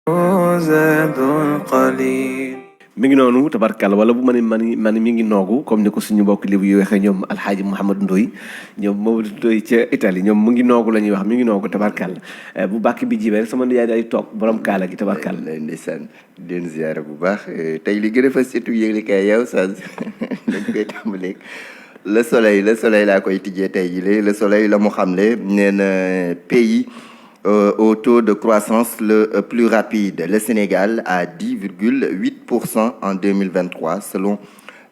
زاد قليل. mi ngi noonu tabarkàlla wala bu ma ni mi ngi noogu comme ni ko suñu mbokk libu yu waxee ñoom alxaaji Mouhamadou Ndoye ñoom Mamadou Ndoye ca Italie ñoom mu ngi noogu la ñuy wax mi ngi noogu tabarkàlla bu bàkk bi jibee rek sama yaay day toog borom kaala gi tabarkàlla. ndeysaan di leen ziyaara bu baax tey li gën a fas surtout yéeg kay yow sa dañ koy tàmbaleeg le soleil laa koy tijjee tey jii le soleil la mu xamle nee na pays au taux de croissance le plus rapide, le Sénégal à 10,8% en 2023 selon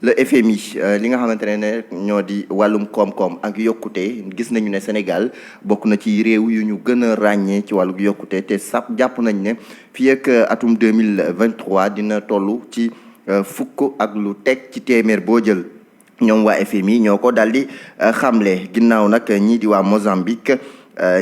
le FMI. li nga xamante ne ñoo di wàllum koom-koom ak yokkute gis nañu ne Sénégal bokk na ci réew yu ñu gën a ràññee ci wàllu yokkute te sax jàpp nañ ne fii ak atum 2023 dina toll ci fukk ak lu teg ci téeméer boo jël. ñoom waa FMI ñoo ko daal di xamle ginnaaw nag ñii di waa Mozambique.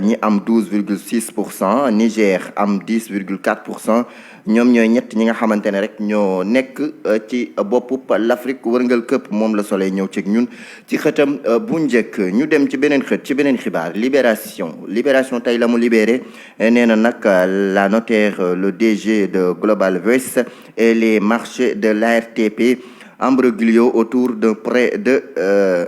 ñi am 12,6%, Niger am 10,4%. ñoom ñooy ñett ñi nga xamante ne rek ñoo nekk ci boppu l'Afrique wërngal këpp moom la Soleil ñëw ci ñun ci xëtam bu njëkk ñu dem ci beneen xët ci beneen xibaar Libération tey la mu libéré nee na nag la notaire le DG de Global Voice et les marchés de l'ARTP ambroglio autour d'un prêt de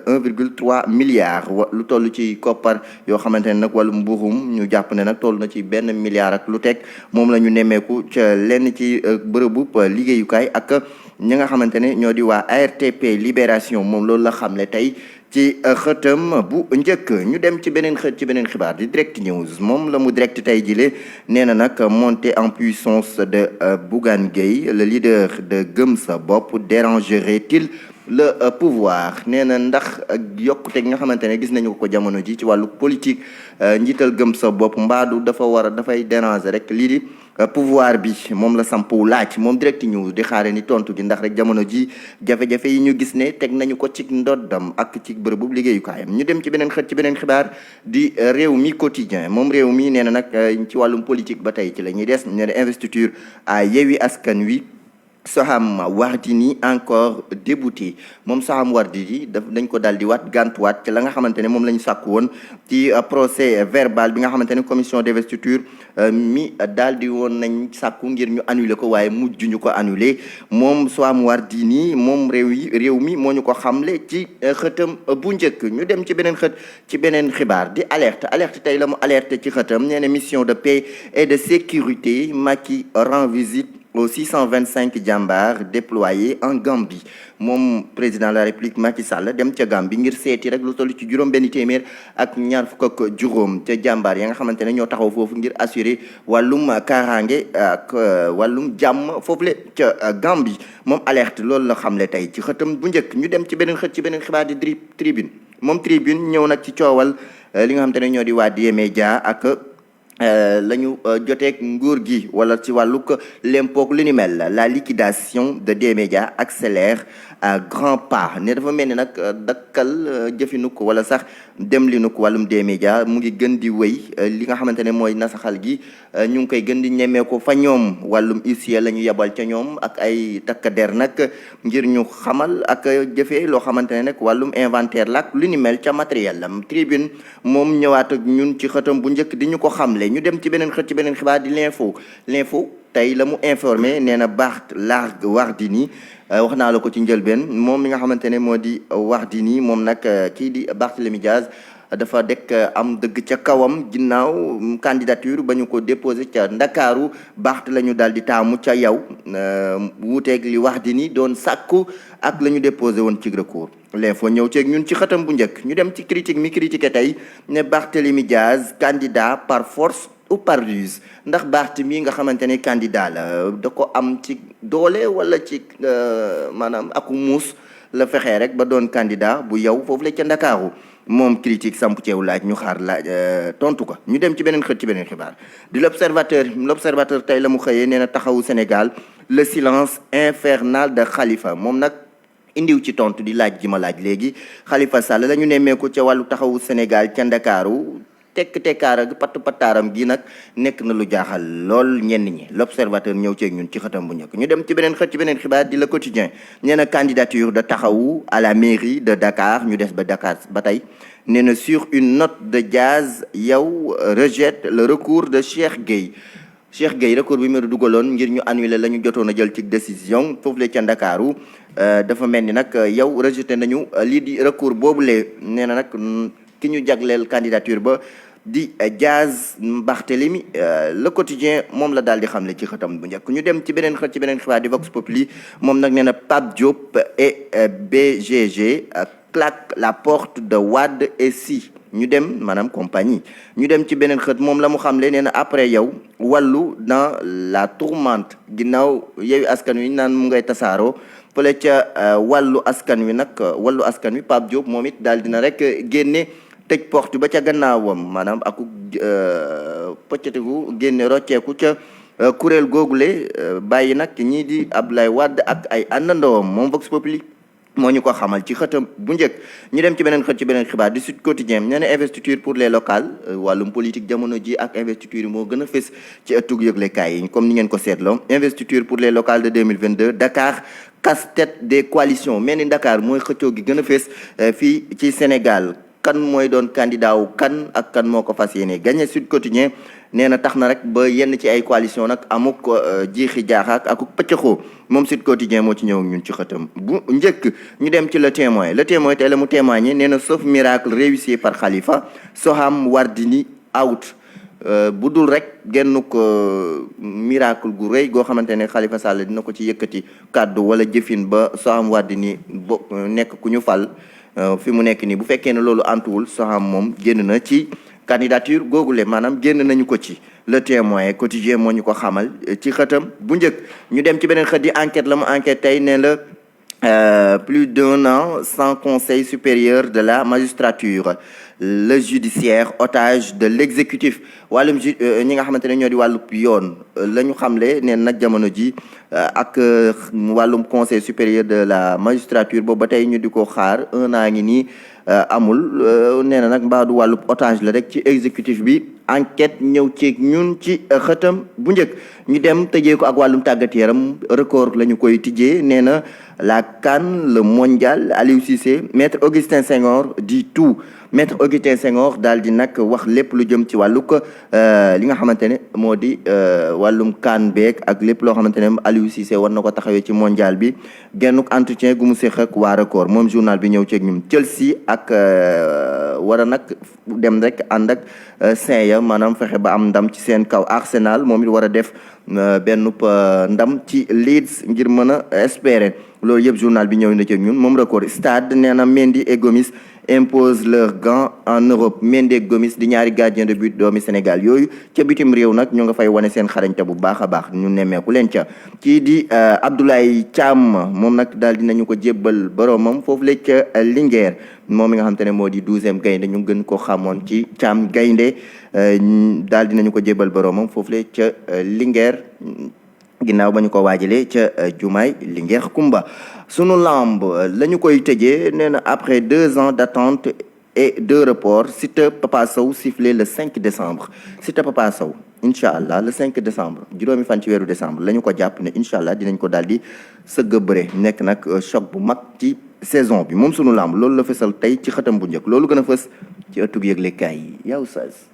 1,3 milliard lu toll ci koppar yoo xamante ne nag wàllum mbuuxum ñu jàpp ne nag toll na ci 1 milliard ak lu teg moom la ñu nemmeeku ca lenn ci bërëbu liggéeyukaay ak ñi nga xamante ne ñoo di waa ARTP Libération moom loolu la xamle tey ci xëtam bu njëkk ñu dem ci beneen xët ci beneen xibaar di Direct News moom la mu direct tey jile nee na nag montée en puissance de Bougane Gueye le leader de Gëm Sa Bopp dérangerait-il le pouvoir nee na ndax yokkute gi nga xamante ne gis nañu ko jamono ji ci wàllu politique njiital Gëm Sa Bopp mbaadu dafay déranger rek lii di pouvoir bi moom la sampu laaj moom Direct News di xaare ni tontu gi ndax rek jamono ji jafe-jafe yi ñu gis ne teg nañu ko ci ndoddam ak ci bërëbu liggéeyukaayam ñu dem ci beneen xët ci beneen xibaar di réew mi quotidien moom réew mi nee na nag ci wàllum politique ba tey ci la ñuy des nee na investiture à Yewwi Askan Wi Soham Wardini encore débouté moom Soham Wardini dañ ko daal di gàntuwaat ci la nga xamante ne moom la ñu sàkk woon ci procès verbal bi nga xamante ne commission d'investiture mi daal di woon nañ sàkku ngir ñu annuler ko waaye mujj ñu ko annuler moom Soham Wardini moom réew mi moo ñu ko xamle ci xëtam bu njëkk ñu dem ci beneen xët ci beneen xibaar di alerte tey la mu alerte ci xëtam nee na mission de paix et de sécurité Macky rend visite aux 625 jàmbaar déployés en Gambie moom président de la République Macky Sall dem ca Gambie ngir seeti rek lu toll ci juróom benn téeméer ak ñaar fukk ak juróom ca jàmbaar ya nga xamante ne ñoo taxaw foofu ngir assurer wàllum kaaraange ak wàllum jàmm foofu le ca Gambie moom alerte loolu la xamle tey ci xëtam bu njëkk ñu dem ci beneen xët ci beneen xibaar di tribune moom tribune ñëw nag ci coowal li nga xamante ne ñoo di waa D-Media ak la ñu joteeg nguur gi wala ci wàllug l'impôt lu ni mel la liquidation de D-Media accélère à grands pas ne dafa mel ni nag dakkal jëfinu ko wala sax dem li nu ko wàllum D-Media mu ngi gën di wéy li nga xamante ne mooy nasaxal gi ñu ngi koy gën di ñemee ko fa ñoom wàllum huissier la ñu yebal ca ñoom ak ay takk der nag ngir ñu xamal ak jëfee loo xamante ne nag wàllum inventaire la ak lu ni mel ca matériel la tribune moom ñëwaat ak ñun ci xëtam bu njëkk di ñu ko xamle ñu dem ci beneen xët ci beneen xibaar di l'info tey la mu informé nee na Barth Wardini wax naa la ko ci njëlbeen moom mi nga xamante ne moo di Wardini moom nag kii di Barthélémy Diaz dafa dekk am dëgg ca kawam ginnaaw candidature ba ñu ko déposé ca Ndakaaru Barth la ñu daal di taamu ca yow wuuteeg li Wardini doon sàkku ak la ñu déposé woon ci recours l'info ñëw ceeg ñun ci xëtam bu njëkk ñu dem ci critique mi critiqué tey ne Barthélémy Diaz candidat par force ou par ruse ndax Barth mi nga xamante ne candidat la da ko am ci doole wala ci maanaam aku muus la fexee rek ba doon candidat bu yow foofu la ca Ndakaaru moom critique samp ceew laaj ñu xaar laaj tontu ko ñu dem ci beneen xët ci beneen xibaar di l'observateur tey la mu xëyee nee na taxawu Sénégal le silence infernal de Khalifa moom nag indiw ci tontu di laaj ji ma laaj léegi Khalifa Sall la ñu nemmeeku ca wàllu taxawu Sénégal ca Ndakaaru tekkaara pattaaram gi nag nekk na lu jaaxal lool ñenn ñi l'observateur ñëw ceeg ñun ci xëtam bu njëkk ñu dem ci beneen xët ci beneen xibaar di le quotidien nee na candidature de taxawu à la mairie de Dakar ñu des ba Dakar ba tey nee na sur une note de Diaz yow rejette le recours de Cheikh Gueye Cheikh Gueye recours bi mu dugaloon ngir ñu annuler la ñu jotoon a jël ci décision foofu la ca Ndakaaru dafa mel ni nag yow rejeté nañu lii di recours boobule nee na nag ki ñu jagleel candidature ba di Diaz Barthélémy le quotidien moom la daal di xamle ci xëtam bu njëkk ñu dem ci beneen xët ci beneen xibaar di Vox Populi moom nag nee na Pape Diop et BGG claque la porte de Wade et Sy ñu dem maanaam compagnie ñu dem ci beneen xët moom la mu xamle nee na après yow wàllu dans la tourmente ginnaaw Yewwi Askan Wi naan mu ngay tasaaroo fële ca wàllu askan wi nag wàllu askan wi Pape Diop moom it daal dina rek génne tëj porte ba ca gannaawam maanaam aku pëccatiku génne rocceeku ca kuréel googule bàyyi nag ñii di Abdoulaye Wade ak ay àndandoom moom Vox Populi moo ñu ko xamal ci xëtam bu njëkk ñu dem ci beneen xët ci beneen xibaar di Sud Quotidien nee na investiture pour les locales wàllum politique jamono ji ak investiture yi moo gën a fës ci ëttug yëglekaay yi comme ni ngeen ko seetloo investiture pour les locales de 2022 Dakar casse-tête des coalitions mel ni Dakar mooy xëccoo gi gën a fës fii ci Sénégal kan mooy doon candidat wu kan ak kan moo ko fas yéene gagné. Sud Quotidien nee na tax na rek ba yenn ci ay coalition nag amuk jiixi jaaxaak ak pëccëxoo moom Sud Quotidien moo ci ñëw ñun ci xëtam bu njëkk ñu dem ci Le Témoin tey la mu témoigné nee na sauf miracle réussi par Khalifa Soham Wardini out bu dul rek genn ko miracle gu rëy goo xamante ne Khalifa Sall dina ko ci yëkkati kàddu wala jëfin ba Soham Wardini nekk ku ñu fal fi mu nekk nii bu fekkee ne loolu antuwul Soham moom génn na ci candidature googule maanaam génn nañu ko ci. Le Témoin quotidien moo ñu ko xamal ci xëtam bu njëkk ñu dem ci beneen xët di enquête la mu enquête tey ne la plus d'un an sans conseil supérieur de la magistrature le judiciaire otage de l'exécutif wàllum ñi nga xamante ne ñoo di wàllu yoon la ñu xamle neen nag jamono ji ak wàllum conseil supérieur de la magistrature boobu ba tey ñu di ko xaar un an ngi nii amul nee na nag mbaadu wàllu otage la rek ci exécutif bi enquête ñëw ci ñun ci xëtam bu njëkk ñu dem tëjee ko ak wàllum tàggat yaram record la ñu koy tijjee nee na la CAN le mondial Aliou Cissé maître Augustin Senghor dit tout maître Augustin Senghor daal di nag wax lépp lu jëm ci wàllug li nga xamante ne moo di wàllum CAN beeg ak lépp loo xamante ne Aliou Cissé war na ko taxawee ci mondial bi gennuk entretien gu mu séq ak waa record moom journal bi ñëw ceeg ñun Chelsea ak war a nag dem rek ànd ak Saint-Ya maanaam fexe ba am ndam ci seen kaw Arsenal moom it war a def benn ndam ci Leeds ngir mën a espérer loolu yëpp journal bi ñëw na ci ñun moom record stade nee na Mendy et Gomis impose leur gant en Europe Mendy et Gomis di ñaari gardien de but doomi Sénégal yooyu ca bitim réew nag ñu nga fay wane seen xarañte bu baax a baax ñu nemmeeku leen ca kii di Abdoulaye Thiam moom nag daal dinañu ko jébbal boromam foofu la ca Linguère moom mi nga xam te ne moo di 12e gaynde ñu gën ko xamoon ci Thiam gaynde daal dinañu ko jébbal boromam foofu la ca Linguère ginnaaw ba ñu ko waajalee ca jumaay Linguère Kumba sunu lamb la ñu koy tëjee nee na après 2 ans d'attente et 2 reports Siteu Papa Sow sifflé le 5 décembre Siteu Papa Sow incha allah le 5 décembre juróomi fan ci weeru décembre la ñu ko jàpp ne incha allah dinañ ko daal di sëgg bëre nekk nag choc bu mag ci saison bi moom sunu lamb loolu la fësal tey ci xëtam bu njëkk loolu gën a fës ci ëttug yëglekaay yi yow Oustaz